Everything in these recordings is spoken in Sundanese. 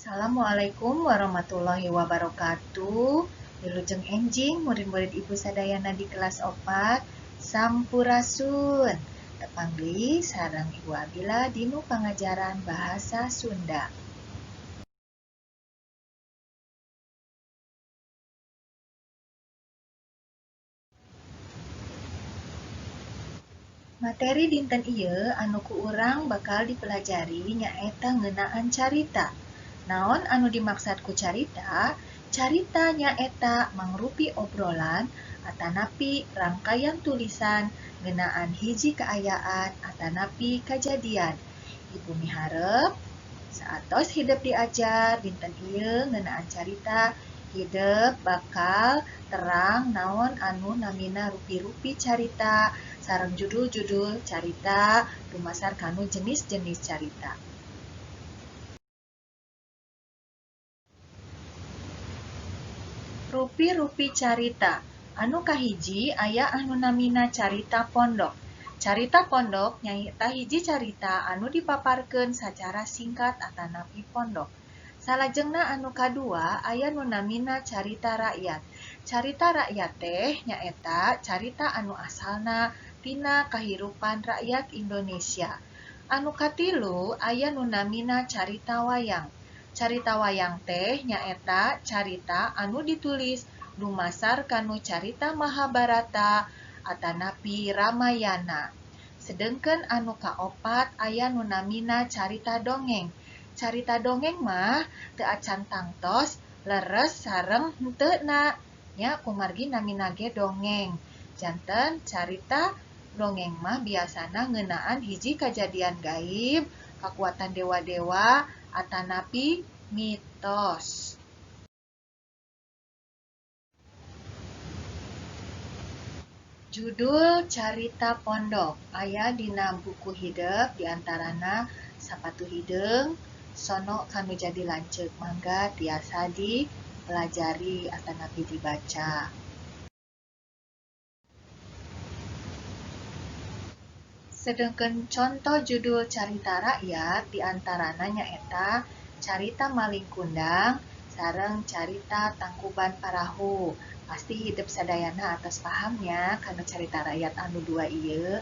Assalamualaikum warahmatullahi wabarakatuh. Wilujeng enjing murid-murid Ibu sadayana di kelas 4. Sampurasun. Tepang deui sareng Ibu Abila dinu pangajaran Bahasa Sunda. Materi dinten ieu anu ku urang bakal dipelajari nyaeta ngeunaan carita. Naon anu dimaksud ku carita? Carita nyaeta mangrupi obrolan atanapi rangkaian tulisan ngeunaan hiji kaayaan atanapi kajadian. Ibu miharep saatos hidep diajar dinten ieu ngeunaan carita, hidep bakal terang naon anu namina rupi-rupi carita sareng judul-judul carita dumasar kanu jenis-jenis carita. Rupi-rupi carita. Anu kahiji aya anu namina carita pondok. Carita pondok nyaeta hiji carita anu dipaparkeun sacara singkat atanapi pondok. Salajengna anu kadua aya nu namina carita rakyat. Carita rakyat teh nyaeta carita anu asalna tina kahirupan rakyat Indonesia. Anu katilu aya nu namina carita wayang. Carita wayang teh nyaeta carita anu ditulis dumasar kanu carita Mahabharata atanapi Ramayana. Sedengkeun anu kaopat aya nu namina carita dongeng. Carita dongeng mah teu acan tangtos leres sareng henteuna nya kumargi namina ge dongeng. Janten carita dongeng mah biasana ngeunaan hiji kajadian gaib, kakuatan dewa-dewa, atanapi mitos. Judul Carita Pondok aya dina buku hidep diantarana Sapatu Hideung, Sono Kanu Jadi Lanceuk, mangga tiasa dipelajari atanapi dibaca. Sedengkeun contoh judul carita rakyat diantarana nyaeta Carita Maling Kundang sareng Carita Tangkuban Parahu. Pasti hidep sadayana atos paham nya kana carita rakyat anu dua ieu.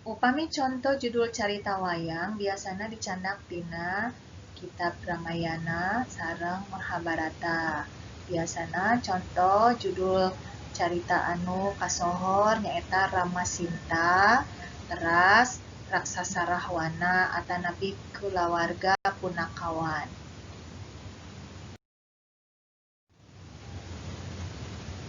Upami contoh judul carita wayang biasana dicandak tina kitab Ramayana sareng Mahabharata. Biasana contoh judul carita anu kasohor nyaeta Rama Sinta, teras Raksasa Rahwana atanapi Kulawarga Punakawan.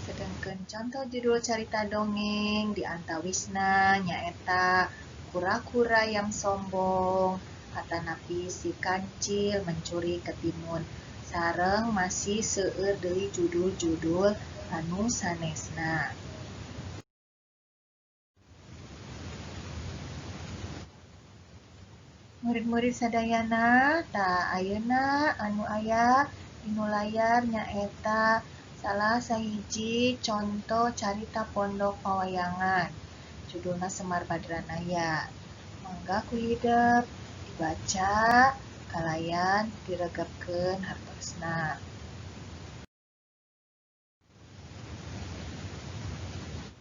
Sedengkeun contoh judul carita dongeng diantawisna nyaeta Kura-kura yang Sombong atanapi Si Kancil Mencuri Ketimun. Sareng masih seueur deui judul-judul anu sanesna. Murid-murid sadayana, tah ayeuna anu aya dinu layar nyaeta salah sahiji conto carita pondok pawayangan. Judulna Semar Badranaya. Mangga ku hidep dibaca kalayan diregepkeun hartosna.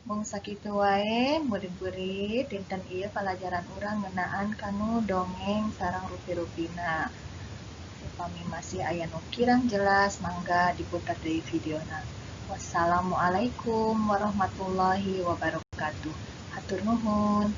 Mung sakitu wae murid-murid dinten ieu palajaran urang ngeunaan kanu dongeng sareng rupi-rupina. Upami masih aya nu kirang jelas mangga diputer deui videona. Wassalamualaikum warahmatullahi wabarakatuh. Hatur nuhun.